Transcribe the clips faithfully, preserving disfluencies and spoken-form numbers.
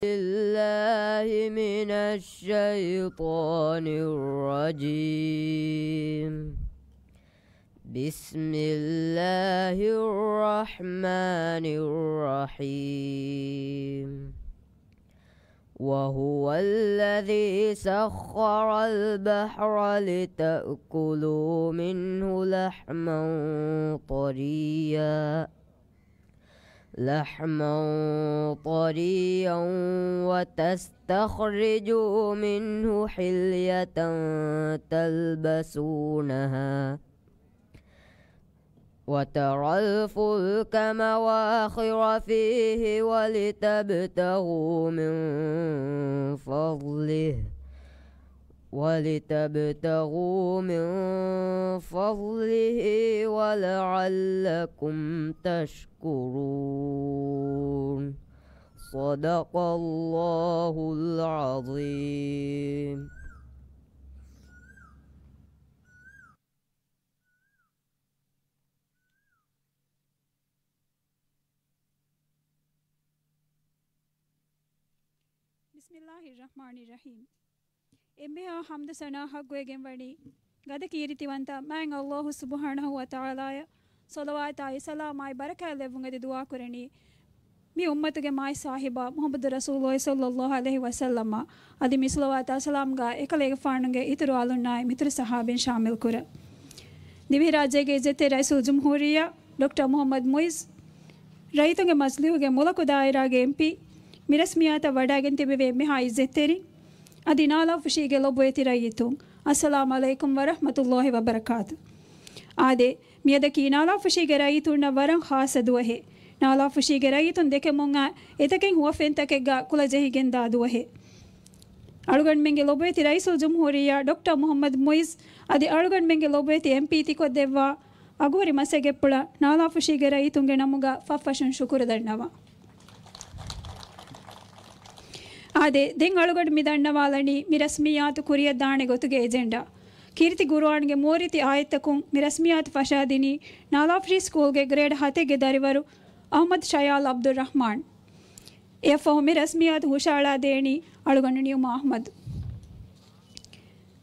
بالله من الشيطان الرجيم. بسم الله الرحمن الرحيم. وهو الذي سخر البحر لتأكلوا منه لحما طريا، لحما طريا وتستخرجوا منه حلية تلبسونها، وترى الفلك مواخر فيه ولتبتغوا من فضله، ولتبتغوا من فضله ولعلكم تشكرون. صدق الله العظيم. بسم الله الرحمن الرحيم. އެންމެހާ ޙަމްދު ސަނާ ޙައްޤުވެގެންވަނީ ގަދަ ކީރިތިވަންތަ މާތް ﷲ ސުބްޙާނަހޫ ވަތަޢާލާއަށް ޞަލަވާތާއި ސަލާމާއި ބަރަކާތް ލެއްވުން އެދި ދުޢާ ކުރަނީ، މި އުއްމަތުގެ މާތް ޞާޙިބާ މުޙައްމަދު ރަސޫލުﷲ ޞައްލައްލާހު ޢަލައިހި ވަސައްލަމަށް، އަދި މި ޞަލަވާތާ ސަލާމްގާ އެކަލޭގެފާނުގެ އިތުރު އަލުންނާއި މިތުރު ޞަޙާބީން ޝާމިލް ކުރަން. ދިވެހިރާއްޖޭގެ އިއްޒަތްތެރި ރައީސުލްޖުމްހޫރިއްޔާ ޑޮކްޓަރ މުޙައްމަދު މުޢިއްޒު، ރައްޔިތުންގެ މަޖިލީހުގެ މުލަކު ދާއިރާގެ އެމްޕީ، މި ރަސްމިއްޔާތަށް ވަޑައިގެން ތިބެވޭ އެންމެހާ އިއްޒަތްތެރިން، އަދި ނާލާފުށީގެ ލޮބުވެތި ރައްޔިތުން، އައްސަލާމު ޢަލައިކުމް ވަރަޙްމަތުﷲ ވަބަރަކާތު. އާދެ، މިއަދަކީ ނާލާފުށީގެ ރައްޔިތުންނަށް ވަރަށް ޚާއްޞަ ދުވަހެއް. ނާލާފުށީގެ ރައްޔިތުން ދެކެމުން އާ އެތަކެއް ހުވަފެންތަކެއްގަ ކުލަ ޖެހިގެންދާ ދުވަހެއް. އަޅުގަނޑުމެންގެ ލޮބުވެތި ރައީސުލްޖުމްހޫރިއްޔާ ޑޮކްޓަރ މުޙައްމަދު މުޢިއްޒު އަދި އަޅުގަނޑުމެންގެ ލޮބުވެތި އެމްޕީ ތިކޮށްދެއްވާ އަގުހުރި މަސައްކަތްޕުޅަށް ނާލާފުށީގެ ރައްޔިތުންގެ ނަމުގަ ފަށްފަށުން ޝުކުރު ދަންނަވަން. އާދެ، ދެން އަޅުގަނޑު މި ދަންނަވާލަނީ މި ރަސްމިއްޔާތު ކުރިއަށް ދާނެ ގޮތުގެ އެޖެންޑާ. ކީރިތި ޤުރުއާންގެ މޫރިތި އާޔަތްތަކުން މި ރަސްމިއްޔާތު ފަށާދިނީ ނާލާފުށީ ސްކޫލްގެ ގްރޭޑް ހަތެއްގެ ދަރިވަރު އަޙްމަދު ޝަޔާލް ޢަބްދުއްރަޙްމާން. އެއަށްފަހު މި ރަސްމިއްޔާތު ހުށައަޅާދޭނީ އަޅުގަނޑު ނިޢުމާ އަޙްމަދު.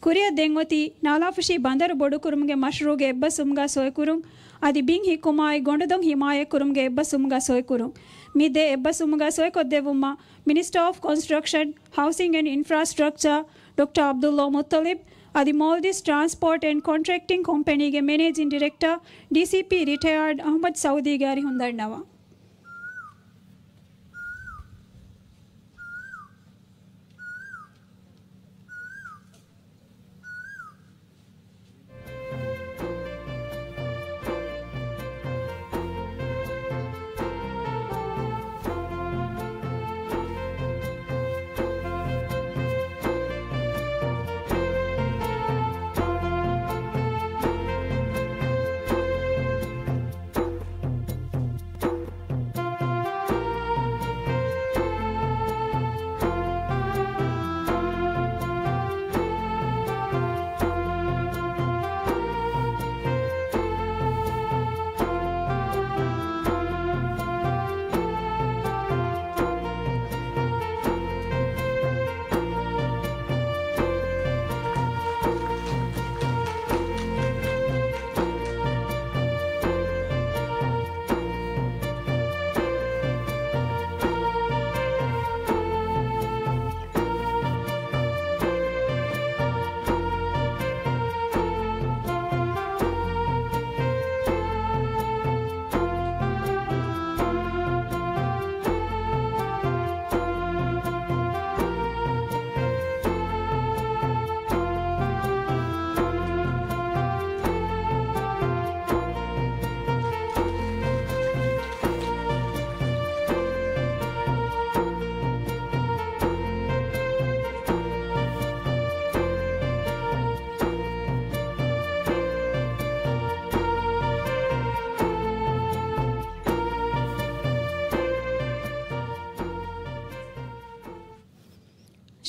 ކުރިއަށް ދެން އޮތީ ނާލާފުށީ ބަނދަރު ބޮޑުކުރުމުގެ މަޝްރޫޢުގެ އެއްބަސްވުމުގަ ސޮއިކުރުން، އަދި ބިން ހިއްކުމާއި ގޮނޑުދޮށް ހިމާޔަތްކުރުމުގެ އެއްބަސްވުމުގަ ސޮއިކުރުން. މި ދެ އެއްބަސްވުމުގަ ސޮއިކޮށްދެއްވުމަށް މިނިސްޓަރ އޮފް ކޮންސްޓްރަކްޝަން، ހައުސިން އެންޑް އިންފްރާސްޓްރަކްޗާ ޑޮކްޓަރ ޢަބްދުﷲ މުއްޠަލިބް އަދި މޯލްޑިވްސް ޓްރާންސްޕޯޓް އެންޑް ކޮންޓްރެކްޓިން ކޮމްޕެނީގެ މެނޭޖިން ޑިރެކްޓަރ، ޑީސީޕީ ރިޓަޔާޑް އަޙްމަދު ސައުދީގެ އަރިހުން ދަންނަވަން.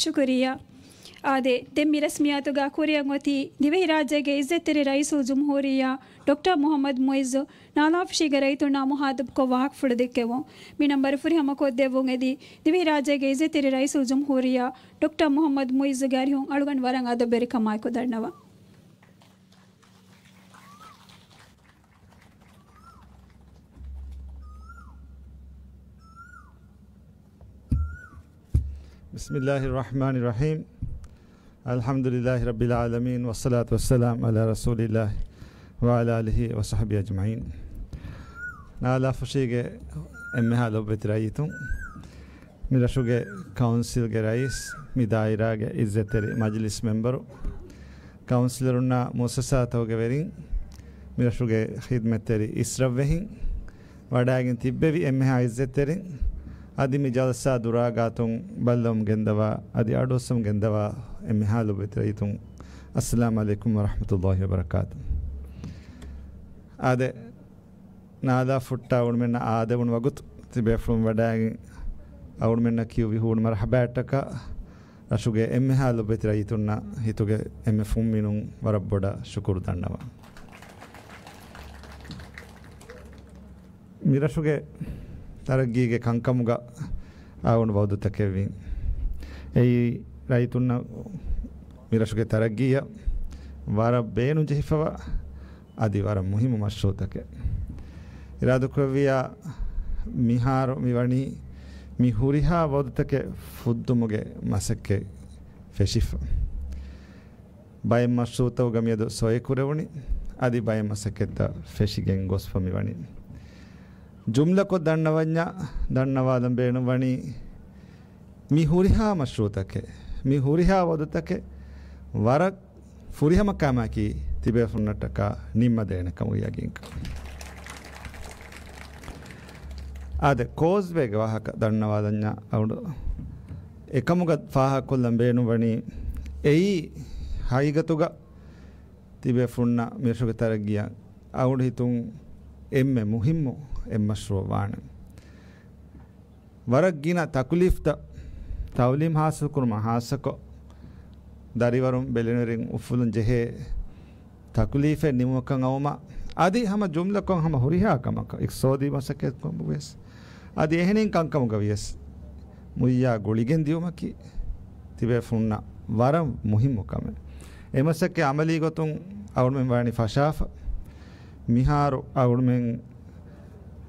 ޝުކުރިއްޔާ. އާދެ، ދެން މި ރަސްމިއްޔާތުގަ ކުރިއަށް އޮތީ ދިވެހިރާއްޖޭގެ އިއްޒަތްތެރި ރައީސުލްޖުމްހޫރިއްޔާ ޑޮކްޓަރ މުޙައްމަދު މުޢިއްޒު ނާލާފުށީގެ ރައްޔިތުންނާ މުޚާޠަބުކޮށް ވާހަކަފުޅު ދެއްކެވުން. މި ނަންބަރު ފުރިހަމަކޮށްދެއްވުން އެދި ދިވެހިރާއްޖޭގެ އިއްޒަތްތެރި ރައީސުލްޖުމްހޫރިއްޔާ ޑޮކްޓަރ މުޙައްމަދު މުޢިއްޒުގެ އަރިހުން އަޅުގަނޑު ވަރަށް އަދަބުވެރިކަމާއެކު ދަންނަވަން. بسم الله الرحمن الرحيم. الحمد لله رب العالمين، والصلاة والسلام على رسول الله وعلى آله وصحبه أجمعين. ނާލާފުށީގެ އެންމެހާ ލޮބުވެތި ރައްޔިތުން، މި ރަށުގެ ކައުންސިލްގެ ރައީސް، މި ދާއިރާގެ އިއްޒަތްތެރި މަޖިލިސް މެމްބަރު، ކައުންސިލަރުންނާ މުއައްސަސާތަކުގެ ވެރިން، މި ރަށުގެ ޚިދްމަތްތެރި އިސްރަށްވެހިން، ވަޑައިގެން ތިއްބެވި އެންމެހާ އިއްޒަތްތެރިން، އަދި މި ޖަލްސާ ދުރާގާތުން ބައްލަވަމުން ގެންދަވާ، އަދި އަޑުއައްސަމުން ގެންދަވާ އެންމެހާ ލޮބުވެތި ރައްޔިތުން، އައްސަލާމު ޢަލައިކުމް ވަރަޙްމަތުﷲި ވަބަރަކާތު. އާދެ، ނާލާފުއްޓާ އުޅުމެންނަށް އާދެވުނު ވަގުތު ތިބޭފުޅުން ވަޑައިގެން އަޅުމެންނަށް ކިޔުއްވި ހޫނު މަރުޙަބާއަށްޓަކާ ރަށުގެ އެންމެހާ ލޮބުވެތި ރައްޔިތުންނަށް ހިތުގެ އެންމެ ފުންމިނުން ވަރަށް ބޮޑަށް ޝުކުރު ދަންނަވަން. މިރަށުގެ ތަރައްގީގެ ކަންކަމުގަ އަޅުގަނޑު ވައުދުތަކެއްވިން. އެއީ ރައްޔިތުންނަށް މިރަށުގެ ތަރައްގީއަށް ވަރަށް ބޭނުންޖެހިފަވާ އަދި ވަރަށް މުހިއްމު މަޝްރޫޢުތަކެއް. އިރާދަކުރެއްވިއްޔާ، މިހާރު މިވަނީ މި ހުރިހާ ވައުދުތަކެއް ފުއްދުމުގެ މަސައްކަތް ފެށިފަ. ބައެއް މަޝްރޫޢުތަކުގަ މިއަދު ސޮއެކުރެވުނީ، އަދި ބައެއް މަސައްކަތްތައް ފެށިގެން ގޮސްފަ މިވަނީ. ޖުމްލަކޮށް ދަންނަވަންޏާ، ދަންނަވާލަން ބޭނުންވަނީ، މި ހުރިހާ މަޝްރޫޢުތަކެއް، މި ހުރިހާ ވައުދުތަކެއް ވަރަށް ފުރިހަމަ ކަމަކީ ތިބޭފުޅުންނަށްޓަކާ ނިންމަދޭނެ ކަމުގެ ޔަގީންކަން. އާދެ، ކޯސްވޭގެ ވާހަކަ ދަންނަވާލަންޏާ އަޅުގަނޑު އެކަމުގަ ފާހަގަކޮށްލަން ބޭނުންވަނީ، އެއީ ހަގީގަތުގަ ތިބޭފުޅުންނަށް މިރަށުގެ ތަރައްގީއަށް އަޅުގަނޑު ހިތުން އެންމެ މުހިއްމު އެއް މަޝްރޫޢު ވާނެ. ވަރަށް ގިނަ ތަކުލީފްތައް ތައުލީމް ހާސިލްކުރުމަށް ހާއްސަކޮށް، ދަރިވަރުން ބެލެނިވެރިން އުފުލުން ޖެހޭ ތަކުލީފެއް ނިމުމަކަށް އައުމަށް، އަދި ހަމަ ޖުމްލަކޮށް ހަމަ ހުރިހާ ކަމަކަށް، އިޤްތިޞާދީ މަސައްކަތްކޮށް ވެސް، އަދި އެހެނިން ކަންކަމުގަ ވިޔަސް، މުއްޔާ ގުޅިގެން ދިޔުމަކީ ތިބޭފުޅުންނަށް ވަރަށް މުހިއްމު ކަމެއް. އެ މަސައްކަތް އަމަލީ ގޮތުން އަޅުމެން ވާނީ ފަށާފަ. މިހާރު އަޅުމެން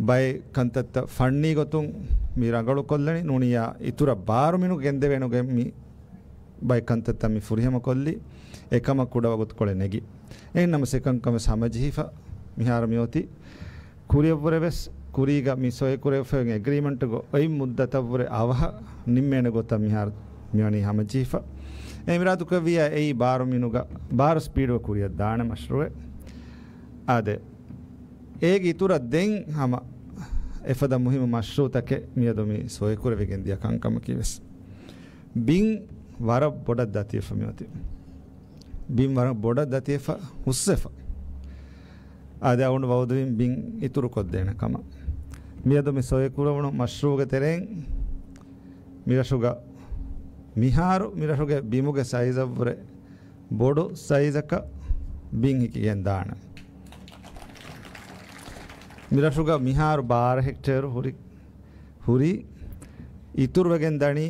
ބައެއް ކަންތައްތައް ފަންނީ ގޮތުން މި ރަނގަޅުކޮށްލަނީ، ނޫނިއްޔާ އިތުރަށް ބާރު މިނު ގެންދެވޭނެގޮތް މި ބައެއް ކަންތައްތައް މި ފުރިހަމަ ކޮށްލީ، އެކަމަށް ކުޑަ ވަގުތުކޮޅެއް ނެގި. އެހެން ނަމަސް އެކަންކަމެސް ހަމަޖެހިފަ، މިހާރު މިއޮތީ ކުރިއަށްވުރެ ވެސް، ކުރީގަ މި ސޮއިކުރެވިފައި އެގްރީމަންޓުގަ އޮތް މުއްދަތަށްވުރެ އަވަހަށް ނިންމޭނެ ގޮތަށް މިހާރު މިވަނީ ހަމަޖެހިފަ. އެ އިރާދަކުރެއްވިއްޔާ އެއީ ބާރު މިނުގަ ބާރު ސްޕީޑުގަ ކުރިއަށް ދާނެ މަޝްރޫޢެއް. އާދެ، އޭގެ އިތުރަށް ދެން ހަމަ އެފަދަ މުހިއްމު މަޝްރޫޢުތަކެއް މިއަދު މި ސޮއިކުރެވިގެން ދިޔަ ކަންކަމަކީ ވެސް. ބިން ވަރަށް ބޮޑަށް ދަތިވެފަ މިއޮތީ. ބިން ވަރަށް ބޮޑަށް ދަތިވެފަ ހުސްވެފަ. އާދެ، އަޅުގަނޑު ވައުދުވިން ބިން އިތުރުކޮށްދޭނެ ކަމަށް. މިއަދު މި ސޮއިކުރެވުނު މަޝްރޫޢުގެ ތެރެއިން މިރަށުގަ މިހާރު މިރަށުގެ ބިމުގެ ސައިޒަށްވުރެ ބޮޑު ސައިޒަކަށް ބިން ހިކިގެން ދާނެ. މިރަށުގަ މިހާރު ބާރަ ހެކްޓޭރު ހުރި، ހުރީ އިތުރުވެގެން ދަނީ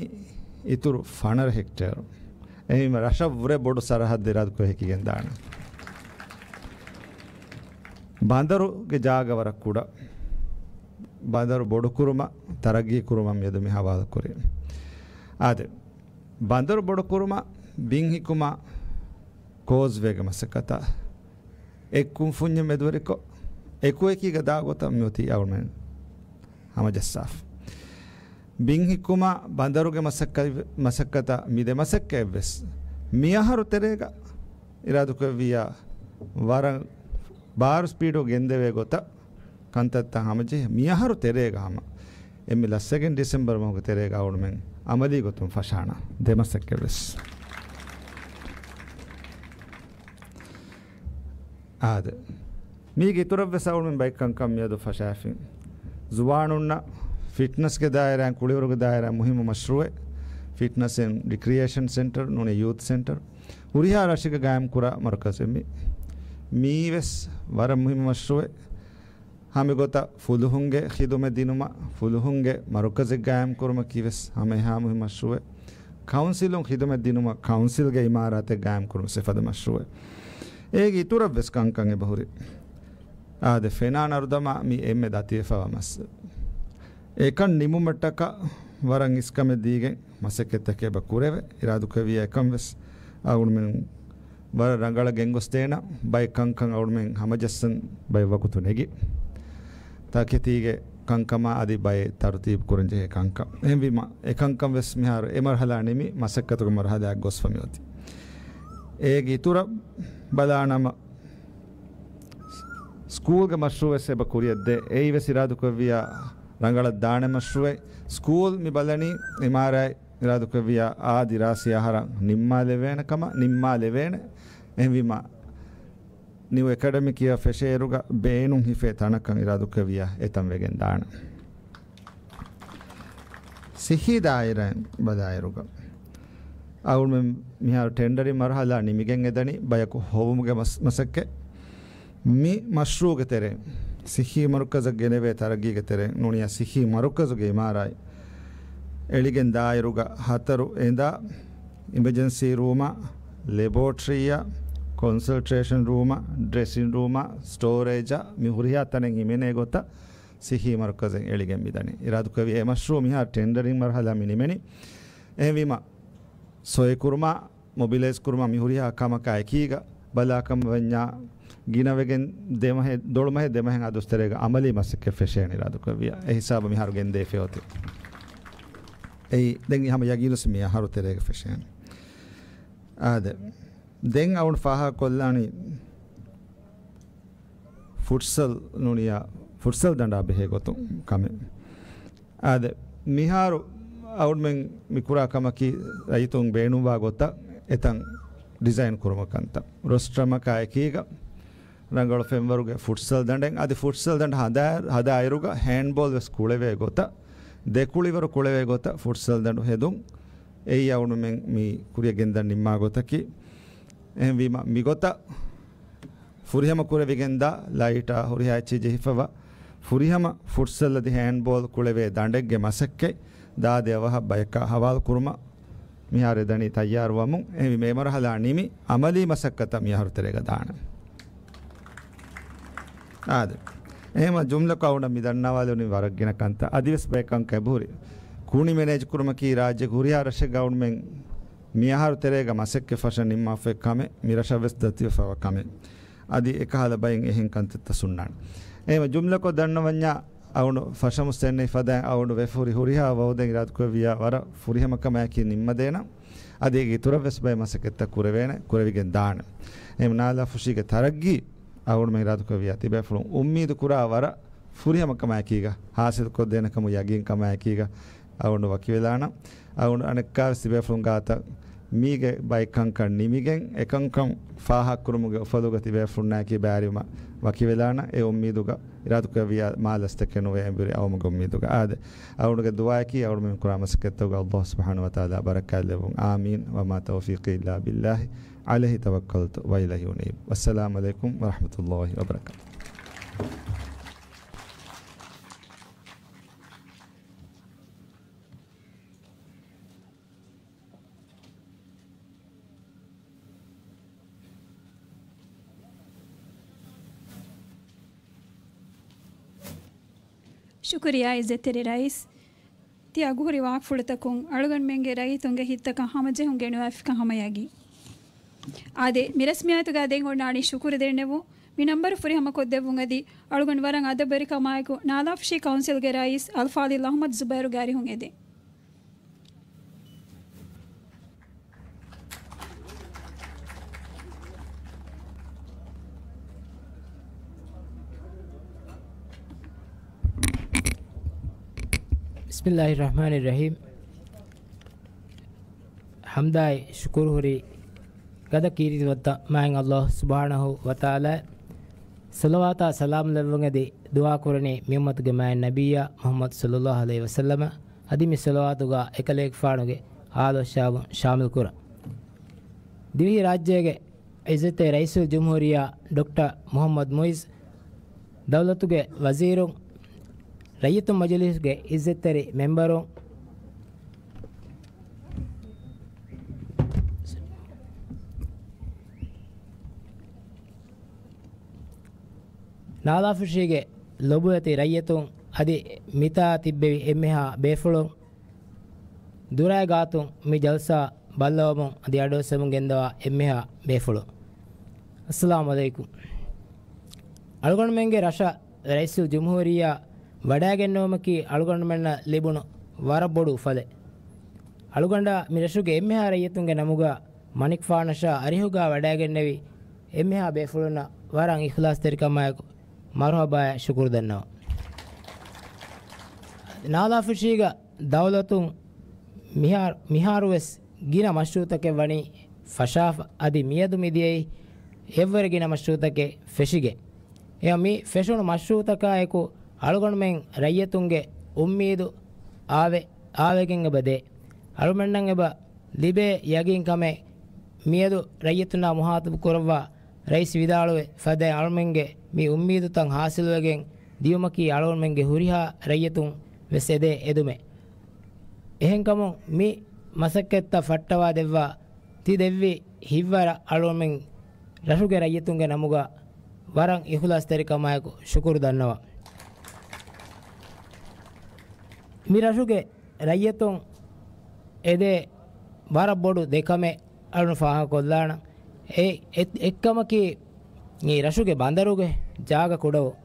އިތުރު ފަނަރަ ހެކްޓޭރު. އެހެންވީމަ ރަށަށްވުރެ ބޮޑު ސަރަހައްދެއް އިރާދަކޮށް ހިކިގެން ދާނެ. ބަނދަރުގެ ޖާގަ ވަރަށް ކުޑަ. ބަނދަރު ބޮޑުކުރުމަށް، ތަރައްގީ ކުރުމަށް މިއަދު މި ހަވާލުކުރީ. އާދެ، ބަނދަރު ބޮޑުކުރުމަށް، ބިން ހިކުމަށް، ކޯސްވޭގެ މަސައްކަތަށް އެއް ކުންފުންޏެއް މެދުވެރިކޮށް، އެކުއެކީގަ ދާ ގޮތަށް މިއޮތީ އަޅުމެން ހަމަޖައްސާފަ. ބިން ހިއްކުމާ ބަނދަރުގެ މަސައްކަތް، މަސައްކަތަށް މި ދެ މަސައްކަތްވެސް މިއަހަރު ތެރޭގަ އިރާދަކުރެއްވިއްޔާ، ވަރަށް ބާރު ސްޕީޑު ގެންދެވޭ ގޮތަށް ކަންތައްތައް ހަމަޖެހި، މިއަހަރު ތެރޭގަ ހަމަ އެންމެ ލަސްވެގެން ޑިސެމްބަރު މަހުގެ ތެރޭގަ އަޅުމެން އަމަލީ ގޮތުން ފަށާނަ ދެ މަސައްކަތްވެސް. އާދެ، މީގެ އިތުރަށްވެސް އަޅުމެން ބައެއް ކަންކަން މިއަދު ފަށާފިން. ޒުވާނުންނަށް ފިޓްނަސްގެ ދާއިރާއިން ކުޅިވަރުގެ ދާއިރާއިން މުހިއްމު މަޝްރޫއެއް. ފިޓްނަސް އެންޑް ރިކްރިއޭޝަން ސެންޓަރ ނޫނީ ޔޫތު ސެންޓަރ ހުރިހާ ރަށެއްގަ ގާއިމް ކުރާ މަރުކަޒެއް މި. މީވެސް ވަރަށް މުހިއްމު މަޝްރޫއެއް. ހަމައެގޮތަށް ފުލުހުންގެ ޚިދުމަތް ދިނުމަށް ފުލުހުންގެ މަރުކަޒެއް ގާއިމް ކުރުމަކީވެސް ހަމައެހާ މުހިއްމު މަޝްރޫއެއް. ކައުންސިލުން ޚިދުމަތް ދިނުމަށް ކައުންސިލްގެ އިމާރާތެއް ގާއިމް ކުރުމަށް އެފަދަ މަޝްރޫއެއް. އޭގެ އިތުރަށްވެސް ކަންކަން އެބަހުރި. އާދެ، ފެނާ ނަރުދަމާ މި އެންމެ ދަތިވެފަވާ މައްސަލަ. އެކަން ނިމުމަށްޓަކާ ވަރަށް އިސްކަމެއް ދީގެން މަސައްކަތްތަކެއް އެބަ ކުރެވޭ. އިރާދުކުރެއްވިއްޔާ އެކަން ވެސް އަޅުގަނޑުމެން ވަރަށް ރަނގަޅަށް ގެންގޮސްދޭނަން. ބައެއް ކަންކަން އަޅުގަނޑުމެން ހަމަޖައްސަން ބައެއް ވަގުތު ނެގި. ތަކެތީގެ ކަންކަމާ އަދި ބައެއް ތަރުތީބު ކުރަން ޖެހޭ ކަންކަން. އެހެންވީމަ، އެ ކަންކަން ވެސް މިހާރު އެ މަރުހަލާ ނިމި، މަސައްކަތުގެ މަރުހަލާއަށް ގޮސްފަ މިއޮތީ. އޭގެ އިތުރަށް ބަލާނަމަ، ސްކޫލްގެ މަޝްރޫއެއް ވެސް އެބަ ކުރިއަށް ދޭ. އެއީ ވެސް އިރާދުކުރެއްވިއްޔާ ރަނގަޅަށް ދާނެ މަޝްރޫއެއް. ސްކޫލް މި ބަލަނީ އިމާރާތް އިރާދުކުރެއްވިއްޔާ އާ ދިރާސީ އަހަރަށް ނިންމާލެވޭނެ ކަމަށް، ނިންމާލެވޭނެ. އެހެންވީމަ، ނިއު އެކަޑަމިކް އިޔަރ ފެށޭއިރުގަ ބޭނުން ހިފޭ ތަނަކަށް އިރާދުކުރެއްވިއްޔާ އެތަން ވެގެން ދާނެ. ސިއްހީ ދާއިރާއިން ބަލާއިރުގަ، އަޅުގަނޑުމެން މިހާރު ޓެންޑަރިން މަރުހަލާ ނިމިގެން އެދަނީ ބަޔަކު ހޮވުމުގެ މަސް-، މަސައްކަތް. މި މަޝްރޫއުގެ ތެރެއިން، ސިއްހީ މަރުކަޒަށް ގެނެވޭ ތަރައްގީގެ ތެރެއިން ނޫނިއްޔާ ސިއްހީ މަރުކަޒުގެ އިމާރާތް އެޅިގެން ދާއިރުގަ ހަތަރު އެނދާ، އިމަޖެންސީ ރޫމާ، ލެބޯޓްރީއާ، ކޮންސަލްޓްރޭޝަން ރޫމާ، ޑްރެސިން ރޫމާ، ސްޓޯރޭޖާ މި ހުރިހާ ތަނެއް ހިމެނޭ ގޮތަށް ސިއްހީ މަރުކަޒެއް އެޅިގެން މިދަނީ. އިރާދުކުރެއްވިއްޔާ އެ މަޝްރޫއު މިހާރު ޓެންޑަރިން މަރުހަލާ މި ނިމެނީ. އެހެންވީމަ، ސޮއެކުރުމާ، މޮބިލައިޒް ކުރުމާ މި ހުރިހާ ކަމަކާ އެކީގަ ބަލާކަމަށް ވަންޏާ، ގިނަވެގެން ދެމަހެއް، ދޮޅުމަހެއް ދެމަހެއް އަދުސްތެރޭގަ އަމަލީ މަސައްކަތް ފެށޭނެ އިރާދުކުރެއްވިއްޔާ. އެ ހިސާބަށް މިހާރު ގެންދޭފަ އޮތީ. އެއީ ދެން ހަމަ ޔަގީނުސް މި އަހަރު ތެރޭގަ ފެށޭނެ. އާދެ، ދެން އަޅުގަނޑު ފާހަގަކޮށްލާނީ ފުޓްސަލް ނޫނިއްޔާ ފުޓްސަލް ދަނޑާ ބެހޭ ގޮތުން ކަމެއް. އާދެ، މިހާރު އަޅުގަނޑުމެން މި ކުރާ ކަމަކީ ރައްޔިތުން ބޭނުންވާ ގޮތަށް އެތަން ޑިޒައިން ކުރުމަށް ކަންތައް. ރޮސްޓަރަމަކާ އެކީގަ ރަނގަޅު ފެންވަރުގެ ފުޓްސަލް ދަނޑެއް އަދި ފުޓްސަލް ދަނޑު ހަދާ-، ހަދާއިރުގަ ހޭންޑްބޯލް ވެސް ކުޅެވޭ ގޮތަށް، ދެކުޅިވަރު ކުޅެވޭ ގޮތަށް ފުޓްސަލް ދަނޑު ހެދުން. އެއީ އަޅުގަނޑުމެން މި ކުރިއަށް ގެންދަން ނިންމާ ގޮތަކީ. އެހެންވީމަ، މިގޮތަށް ފުރިހަމަ ކުރެވިގެންދާ ލައިޓާ ހުރިހާ އެއްޗެއް ޖެހިފަވާ ފުރިހަމަ ފުޓްސަލް އަދި ހޭންޑްބޯލް ކުޅެވޭ ދަނޑެއްގެ މަސައްކަތް ދާދި އަވަހަށް ބަޔަކާ ހަވާލު ކުރުމަށް މިހާރު އެދަނީ ތައްޔާރުވަމުން. އެހެންވީމަ، އެ މަރުހަލާ ނިމި އަމަލީ މަސައްކަތަށް މިއަހަރު ތެރޭގަ ދާނެ. އާދެ، އެހެންވީމަ ޖުމްލަކޮށް އަޅުގަނޑަށް މި ދަންނަވާލެވުނީ ވަރަށް ގިނަ ކަންތައް. އަދިވެސް ބައެއް ކަންކަން އެބަހުރި. ކުނި މެނޭޖް ކުރުމަކީ ރާއްޖޭގެ ހުރިހާ ރަށެއްގަ އަޅުގަނޑުމެން މިއަހަރު ތެރޭގަ މަސައްކަތް ފަށަން ނިންމާފައި ކަމެއް، މި ރަށަށް ވެސް ދަތިވެފަވާ ކަމެއް. އަދި އެކަހަލަ ބައިން އެހެން ކަންތައްތައް ހުންނާނެ. އެހެންވެ، ޖުމްލަކޮށް ދަންނަވަންޏާ، އަޅުގަނޑު ފަށަމުސް ދެންނެވި ފަދައިން އަޅުގަނޑު ވެފަހުރި ހުރިހާ ވައުދެއް އިރާދަކުރެއްވިއްޔާ ވަރަށް ފުރިހަމަ ކަމާއެކީ ނިންމަދޭނަން. އަދި އޭގެ އިތުރަށް ވެސް ބައެއް މަސައްކަތްތައް ކުރެވޭނެ، ކުރެވިގެން ދާނެ. އެހެން ނާލާފުށީގެ ތަރައްގީ އަޅުގަނޑުމެން އިރާދަކުރެއްވިއްޔާ ތިބޭފުޅުން އުއްމީދު ކުރާ ވަރަށް ފުރިހަމަ ކަމާއެކީގަ، ހާސިލްކޮށްދޭނެ ކަމުގެ ޔަގީން ކަމާއެކީގަ އަޅުގަނޑު ވަކިވެލާނަން. އަޅުގަނޑު އަނެއްކާވެސް ތިބޭފުޅުން ގާތަށް މީގެ ބައެއް ކަންކަން ނިމިގެން، އެކަންކަން ފާހަގަކުރުމުގެ އުފަލުގަ ތިބޭފުޅުންނާއެކީ ބައިވެރިވުމަށް ވަކިވެލާނަން. އެ އުއްމީދުގަ އިރާދަކުރެއްވިއްޔާ މާ ލަސްތަކެއް ނުވޭ އެނބުރި އައުމުގެ އުއްމީދުގަ. އާދެ، އަޅުގަނޑުގެ ދުޢާއަކީ އަޅުގަނޑުމެން ކުރާ މަސައްކަތްތަކުގަ ﷲ ސުބްޙާނަހޫ ވަތަޢާލާ ބަރަކާތް ލެއްވުން. އާމީން. وما توفيقي إلا بالله، عليه توكلت وإليه أنيب. والسلام عليكم ورحمة الله وبركاته. ޝުކުރިއްޔާ އިއްޒަތްތެރި ރައީސް. ތި އަގުހުރި ވާހަކަފުޅުތަކުން އަޅުގަނޑުމެންގެ ރައްޔިތުންގެ ހިތްތަކަށް ހަމަޖެހުން ގެނުވާފިކަން ހަމަ ޔަގީން. އާދެ، މި ރަސްމިއްޔާތުގަ ދެން އޮންނާނީ ޝުކުރު ދެންނެވުން. މި ނަންބަރު ފުރިހަމަ ކޮށްދެއްވުން އަދި އަޅުގަނޑު ވަރަށް އަދަބުވެރިކަމާއެކު ނާލާފުށީ ކައުންސިލްގެ ރައީސް އަލްފާޟިލް އަޙްމަދު ޒުބައިރުގެ އަރިހުން އެދެން. بسم الله الرحمن الرحيم. ޙަމްދާއި ޝުކުރު ހުރީ ގަދަ ކީރިތިވަންތަ މާތް ﷲ ސުބްޙާނަހޫ ވަތަޢާލާ. ޞަލަވާތާ ސަލާމް ލެއްވުން އެދި ދުޢާ ކުރަނީ މި އުއްމަތުގެ މާތް ނަބިއްޔާ މުޙައްމަދު ޞައްލައްލާހު ޢަލައިހި ވަސައްލަމަ. އަދި މި ޞަލަވާތުގަ އެކަލޭގެފާނުގެ އާލޯ ޝާބު ޝާމިލް ކުރަން. ދިވެހި ރާއްޖޭގެ އިއްޒަތްތެރި ރައީސުލް ޖުމްހޫރިއްޔާ ޑޮކްޓަރ މުޙައްމަދު މުޢިއްޒު، ދައުލަތުގެ ވަޒީރުން، ރައްޔިތުން މަޖިލީހުގެ އިއްޒަތްތެރި މެމްބަރުން، ނާލާފުށީގެ ލޮބުވެތި ރައްޔިތުން އަދި މިތާ ތިއްބެވި އެންމެހާ ބޭފުޅުން، ދުރާއި ގާތުން މި ޖަލްސާ ބައްލަވަމުން އަދި އަޑުއައްސަމުން ގެންދަވާ އެންމެހާ ބޭފުޅުން. އައްސަލާމު ޢަލައިކުމް. އަޅުގަނޑުމެންގެ ރަށަށް ރައީސުލް ޖުމްހޫރިއްޔާ ވަޑައިގެންނެވުމަކީ އަޅުގަނޑުމެންނަށް ލިބުނު ވަރަށް ބޮޑު އުފަލެއް. އަޅުގަނޑާ މި ރަށުގެ އެންމެހާ ރައްޔިތުންގެ ނަމުގަ މަނިކުފާނަށާ އަރިހުގަ ވަޑައިގެންނެވި އެންމެހާ ބޭފުޅުންނަށް ވަރަށް އިޚްލާޞްތެރިކަމާއެކު މަރުޙަބާއާ ޝުކުރު ދަންނަވަން. ނާލާފުށީގަ ދައުލަތުން މިހާރު، މިހާރުވެސް ގިނަ މަޝްރޫޢުތަކެއް ވަނީ ފަށާފަ، އަދި މިއަދު މިދިޔައީ އެއްވަރެއް ގިނަ މަޝްރޫޢުތަކެއް ފެށިގެން. އެ މި ފެށުނު މަޝްރޫޢުތަކާއެކު އަޅުގަނޑުމެން ރައްޔިތުންގެ އުއްމީދު އާވެ، އާވެގެން އެބަ ދޭ. އަޅުމެންނަށް އެބަ ލިބޭ ޔަގީންކަމެއް މިއަދު ރައްޔިތުންނާ މުހާތަބު ކުރައްވާ ރައީސް ވިދާޅުވި ފަދައިން އަޅުމެންގެ މި އުއްމީދުތައް ހާސިލުވެގެން ދިޔުމަކީ އަޅުގަނޑުމެންގެ ހުރިހާ ރައްޔިތުން ވެސް އެދޭ އެދުމެއް. އެހެންކަމުން މި މަސައްކަތްތައް ފައްޓަވާ ދެއްވާ ތި ދެއްވި ހިތްވަރަށް އަޅުގަނޑުމެން ރަށުގެ ރައްޔިތުންގެ ނަމުގަ ވަރަށް އިޚްލާޞްތެރިކަމާއެކު ޝުކުރު ދަންނަވަން. މި ރަށުގެ ރައްޔިތުން އެދޭ ވަރަށް ބޮޑު ދެ ކަމެއް އަޅުން ފާހަގަކޮށްލާނަން. އެ، އެ، އެއްކަމަކީ މި ރަށުގެ ބަނދަރުގެ ޖާގަ ކުޑަވުން.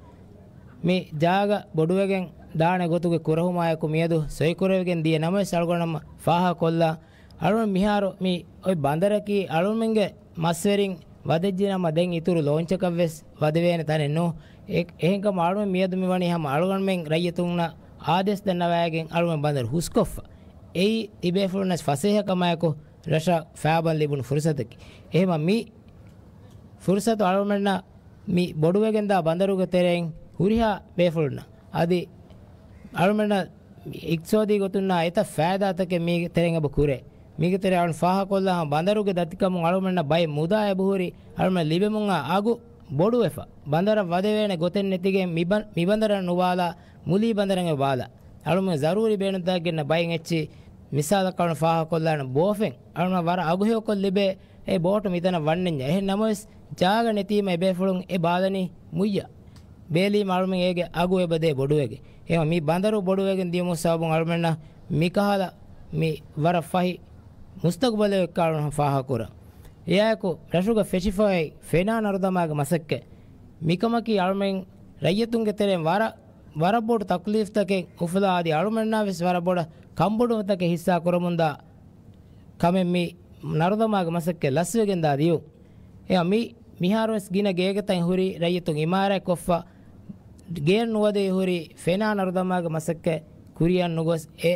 މި ޖާގަ ބޮޑުވެގެން ދާނެ ގޮތުގެ ކުރަހުމާއެކު މިއަދު ސޮއިކުރެވިގެން ދިޔަ ނަމަވެސް އަޅުގަނޑަށް ފާހަގަކޮށްލާ އަޅުން މިހާރު މި އޮތް ބަނދަރަކީ އަޅުމެންގެ މަސްވެރިން ވަދެއްޖެނަމަ ދެން އިތުރު ލޯންޗަކަށްވެސް ވަދެވޭނެ ތަނެއް ނޫން. އެ، އެހެންކަމުން އަޅުމެން މިއަދު މިވަނީ ހަމަ އަޅުގަނޑުމެން ރައްޔިތުންނަށް އާދޭސް ދަންނަވައިގެން އަޅުމެން ބަނދަރު ހުސްކޮށްފަ. އެއީ ތިބޭފުޅުންނަށް ފަސޭހަކަމާއެކު ރަށަށް ފައިބަން ލިބުނު ފުރުސަތަކީ. އެހެމަ މި ފުރުސަތު އަޅުމެންނަށް މި ބޮޑުވެގެންދާ ބަނދަރުގެ ތެރެއިން ހުރިހާ ބޭފުޅުންނަށް އަދި އަޅުމެންނަށް އިޤްތިޞާދީ ގޮތުންނާ އެތައް ފައިދާތަކެއް މީގެ ތެރެއިން އެބަ ކުރޭ. މީގެ ތެރެއިން އަޅުން ފާހަގަކޮށްލާ ހަމަ ބަނދަރުގެ ދަތިކަމުން އަޅުމެންނަށް ބައެއް މުދާ އެބަހުރި އަޅުމެން ލިބެމުންނާ އަގު ބޮޑުވެފަ. ބަނދަރަށް ވަދެވޭނެ ގޮތެއް ނެތިގެން މި ބަން-، މި ބަނދަރަށް ނުވާލާ މުލީ ބަނދަރަށް އެބަ ވާލާ. އަޅުމެން ޒަރޫރީ ބޭނުންތަކެއް ގެންނަ ބައެއް އެއްޗި މިސާލަކަށް އަޅުން ފާހަގަކޮށްލާނަން ބޯފެން އަޅުމެން ވަރަށް އަގުހެޔޮކޮށް ލިބޭ އެ ބޯޓު މިތަނަށް ވަންނަންޏާ. އެހެން ނަމަވެސް، ޖާގަ ނެތީމަ އެބޭފުޅުން އެ ބާލަނީ މުއްޔަށް. ބޭލީމަ އަޅުމެން އޭގެ އަގު އެބަދޭ ބޮޑުވެގެން. އެހެން މި ބަނދަރު ބޮޑުވެގެން ދިޔުމު ސަބަބުން އަޅުމެންނަށް މިކަހަލަ މި ވަރަށް ފަހި މުސްތަގުބަލެއް އެއްކަ އަޅުން ފާހަގަކުރަން. އެއާއެކު، ރަށުގަ ފެށިފައި ފެނާ ނަރުދަމާގެ މަސައްކަތް. މިކަމަކީ އަޅުމެން ރައްޔިތުންގެ ތެރެއިން ވަރަށް، ވަރަށް ބޮޑު ތަކްލީފްތަކެއް އުފުލާ އަދި އަޅުމެންނާ ވެސް ވަރަށް ބޮޑަށް ކަންބޮޑުވުންތަކެއް ހިއްސާ ކުރަމުންދާ ކަމެއް މި ނަރުދަމާގެ މަސައްކަތް ލަސްވެގެންދާ ދިޔުން. އެއާ މި މިހާރުވެސް ގިނަ ގޭގެ ތަން ހުރީ ރައްޔިތުން އިމާރާތް ކޮށްފަ، ގެއަށް ނުވަދެވި ހުރީ ފެނާ ނަރުދަމާގެ މަސައްކަތް ކުރިއަށް ނުގޮސް އެ،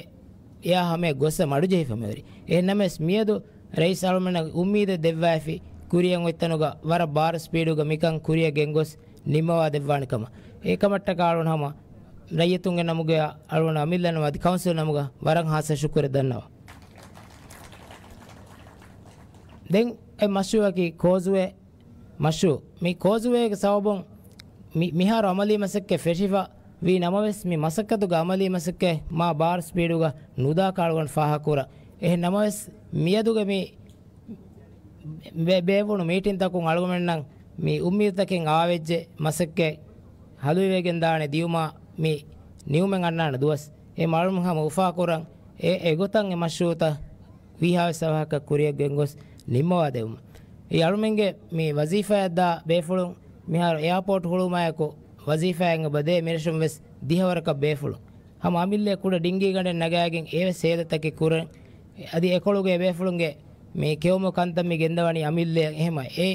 އެއާ ހަމަޔަށް ގޮއްސަ މަޑުޖެހިފަ މިހުރީ. އެހެން ނަމަވެސް މިއަދު ރައީސް އަޅުމެންނަށް އުއްމީދެއް ދެއްވައިފި ކުރިއަށް އޮތްތަނުގަ ވަރަށް ބާރު ސްޕީޑުގަ މިކަން ކުރިއަށް ގެންގޮސް ނިންމަވާ ދެއްވާނެ ކަމަށް. އެކަމަށްޓަކާ އަޅުން ހަމަ ރައްޔިތުންގެ ނަމުގައި އަޅުން އަމިއްލަ ނަމަ އަދި ކައުންސިލް ނަމުގަ ވަރަށް ހާއްސަ ޝުކުރެއް ދަންނަވަން. ދެން އެ މަޝްރޫއަކީ ކޯޒުވޭ މަޝްރޫ. މި ކޯޒުވޭގެ ސަބަބުން މި، މިހާރު އަމަލީ މަސައްކަތް ފެށިފަ ވީ ނަމަވެސް، މި މަސައްކަތުގެ އަމަލީ މަސައްކަތް މާ ބާރު ސްޕީޑުގަ ނުދާކަށް އަޅުގަނޑު ފާހަގަކުރަން. އެހެން ނަމަވެސް، މިއަދުގެ މި ބޭ-، ބޭއްވުނު މީޓިންތަކުން އަޅުގަނޑުމެންނަށް މި އުއްމީދުތަކެއް އާވެއްޖެ، މަސައްކަތް ހަލުވިވެގެންދާނެ ދިޔުމާ މި ނިއުމެއް އަންނާނެ ދުވަސް. އެ އަޅުމެން ހަމަ އުފާކުރަން އެ، އެގޮތަށް އެ މަޝްރޫއުތައް ވީހާވެސް އަވަހަކަށް ކުރިއަށް ގެންގޮސް ނިންމަވާ ދެވުމަށް. އެ އަޅުމެންގެ މި ވަޒީފާއަށްދާ ބޭފުޅުން މިހާރު އެއާޕޯޓް ހުޅުވުމާއެކު ވަޒީފާއެއް އެބަ ދޭ މިރަށުން ވެސް ދިހަވަރަކަށް ބޭފުޅުން. ހަމަ އަމިއްލަ ކުޑަ ޑިންގީގަނޑެއް ނަގާގެން އެވެސް ހޭދަތަކެއް ކުރަން. އަދި އެކޮޅުގެ ބޭފުޅުންގެ މި ކެއުމު ކަންތައް މި ގެންދަވަނީ އަމިއްލަ. އެހެމަ އެ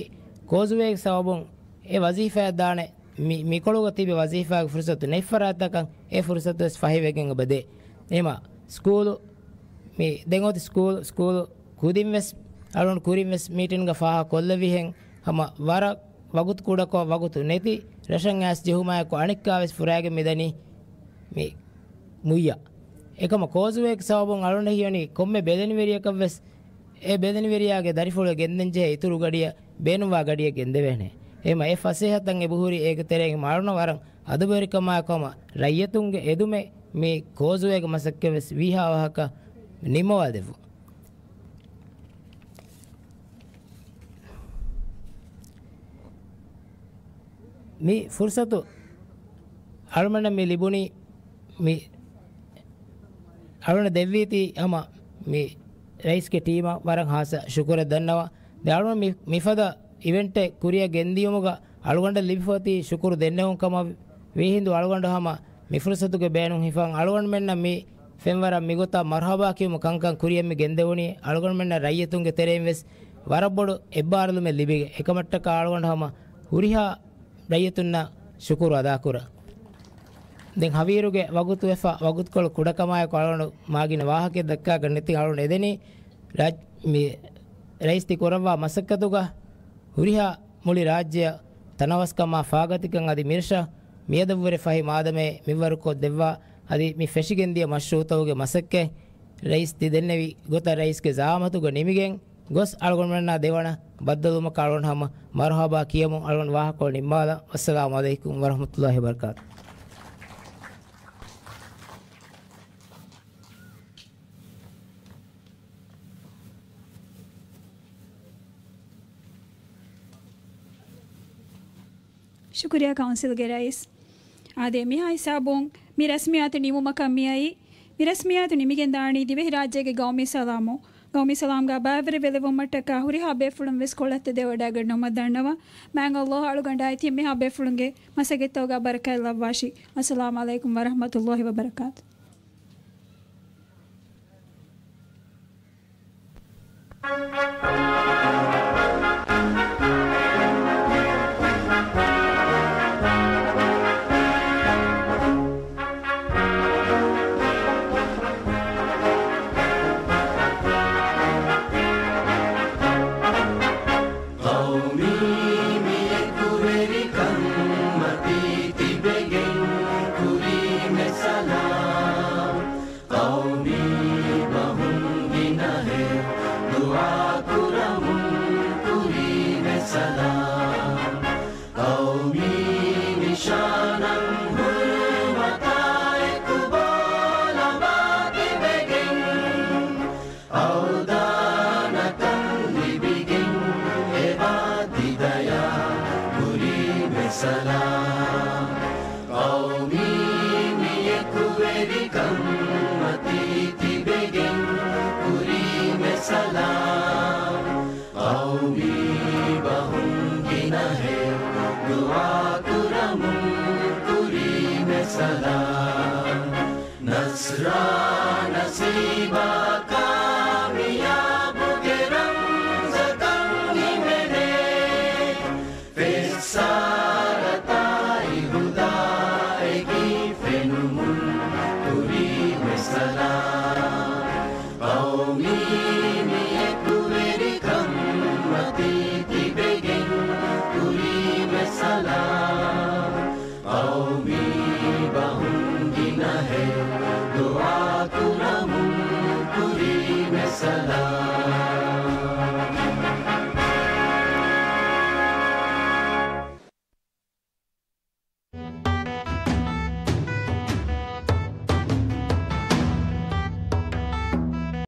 ކޯޒުވޭގެ ސަބަބުން އެ ވަޒީފާއަށް ދާނެ މި، މިކޮޅުގަ ތިބި ވަޒީފާގެ ފުރުސަތު ނެތް ފަރާތްތަކަށް އެ ފުރުސަތު ވެސް ފަހިވެގެން އެބަ ދޭ. އެހެމަ ސްކޫލު މި ދެން އޮތި ސްކޫލް، ސްކޫލް ކުދިން ވެސް އަޅުން ކުރިން ވެސް މީޓިންގަ ފާހަގަ ކޮށްލެވިހެން ހަމަ ވަރަށް ވަގުތު ކުޑަކޮށް ވަގުތު ނެތި ރަށަށް އައިސް ޖެހުމާއެކު އަނެއްކާ ވެސް ފުރާގެން މިދަނީ މި މުއްޔަށް. އެކަމަށް ކޯޒުވޭގެ ސަބަބުން އަޅުގަނޑަށް ހީވަނީ ކޮންމެ ބެލެނިވެރިޔަކަށްވެސް އެ ބެލެނިވެރިޔާގެ ދަރިފުޅު ގެންދަންޖެހޭ އިތުރު ގަޑިއަށް ބޭނުންވާ ގަޑިއެއް ގެންދެވޭނެ. އެހެންވެ އެ ފަސޭހަތައް އެބަހުރި އޭގެ ތެރެއިން އަޅުގަނޑަށް ވަރަށް އަދަބުވެރިކަމާއެކު ހަމަ ރައްޔިތުންގެ އެދުމެއް މި ކޯޒުވޭގެ މަސައްކަތްވެސް ވީހާވަހަކަށް ނިންމަވާދެއްވުން. މި ފުރުސަތު އަޅުގަނޑަށް މި ލިބުނީ، މި އަޅުގަނޑަށް ދެއްވީތީ ހަމަ މި ރައީސްގެ ޓީމަށް ވަރަށް ހާއްސަ ޝުކުރެއް ދަންނަވަން. ދެން އަޅުގަނޑު މި، މިފަދަ އިވެންޓެއް ކުރިއަށް ގެންދިޔުމުގަ އަޅުގަނޑަށް ލިބިފައިވަތީ ޝުކުރު ދެންނެވުން ކަމަށް ވީހިނދު އަޅުގަނޑު ހަމަ މި ފުރުސަތުގެ ބޭނުން ހިފަން އަޅުގަނޑުމެންނަށް މި ފެންވަރަށް މިގޮތަށް މަރުހަބާ ކިޔުމު ކަންކަން ކުރިއަށް މި ގެންދެވުނީ އަޅުގަނޑުމެންނަށް ރައްޔިތުންގެ ތެރެއިންވެސް ވަރަށް ބޮޑު އެއްބާރުލުމެއް ލިބިގެން. އެކަމަށްޓަކާ އަޅުގަނޑު ހަމަ ހުރިހާ ރައްޔިތުންނަށް ޝުކުރު އަދާކުރަން. ދެން ހަވީރުގެ ވަގުތުވެފަ ވަގުތުކޮޅު ކުޑަކަމާއެކު އަޅުގަނޑު މާގިނަ ވާހަކައެއް ދައްކާގަންނަތީ އަޅުގަނޑު އެދެނީ ރާއް-، މި ރައީސް ތި ކުރައްވާ މަސައްކަތުގަ ހުރިހާ މުޅި ރާއްޖެއަށް ތަނަވަސްކަމާ ފާގަތިކަން އަދި މިރަށަށް މިއަދަށްވުރެ ފަހި މާދަމޭ މިންވަރުކޮށް ދެއްވާ އަދި މި ފެށިގެންދިޔަ މަޝްރޫއުތަކުގެ މަސައްކަތް ރައީސް ތި ދެންނެވި ގޮތަށް ރައީސްގެ ޒައާމަތުގަ ނިމިގެން ގޮސް އަޅުގަނޑުމެންނާ ދެވަނަ ބައްދަލުވުމަކަށް އަޅުގަނޑު ހަމަ މަރުހަބާ ކިޔަމުން އަޅުގަނޑު ވާހަކަކޮޅު ނިންމާލަން. އައްސަލާމު ޢަލައިކުމް ވަރަޙްމަތުﷲި ވަބަރަކާތު. ޝުކުރިއްޔާ ކައުންސިލްގެ ރައީސް. އާދެ، މިހާ ހިސާބުން މި ރަސްމިއްޔާތު ނިމުމަކަށް މިއައީ. މި ރަސްމިއްޔާތު ނިމިގެންދާނީ ދިވެހިރާއްޖޭގެ ގައުމީ ސަލާމު، ގައުމީ ސަލާމްގާ ބައިވެރިވެ ލެވުމަށްޓަކާ ހުރިހާ ބޭފުޅުން ވެސް ކޮޅަށް ތެދެވަޑައިގަންނަވަމަށް ދަންނަވަން. މާތް ﷲ އަޅުގަނޑާއި ތި މިހާ ބޭފުޅުންގެ މަސައްކަތްތަކުގާ ބަރަކާތް ލައްވާށި. އައްސަލާމު ޢަލައިކުމް ވަރަޙްމަތުﷲި ވަބަރަކާތު. ޤައުމީ މި އެކުވެރިކަން މަތީ ތިބެގެން ކުރީމެ ސަލާމް. ޤައުމީ ބަހުން ގިނަހެއް ދުޢާ ކުރަމުން ކުރީމެ ސަލާމް. ޤައުމީ ނިޝާނަށް ހުރުމަތާއެކު ބޯލަމާ ތިބެގެން އަވަދާނަކަން ލިބިގެން އެބާ ތި ދަޔާ ކުރީމެ ސަލާމް. ޤައުމީ މި އެކުވެރިކަން މަތީ ތިބެގެން ކުރީމެ ސަލާމް. ޤައުމީ ބަހުން ގިނަހެއް ދުޢާ ކުރަމުން ކުރީމެ ސަލާމް. ނަޞްރާ ނަސީބާ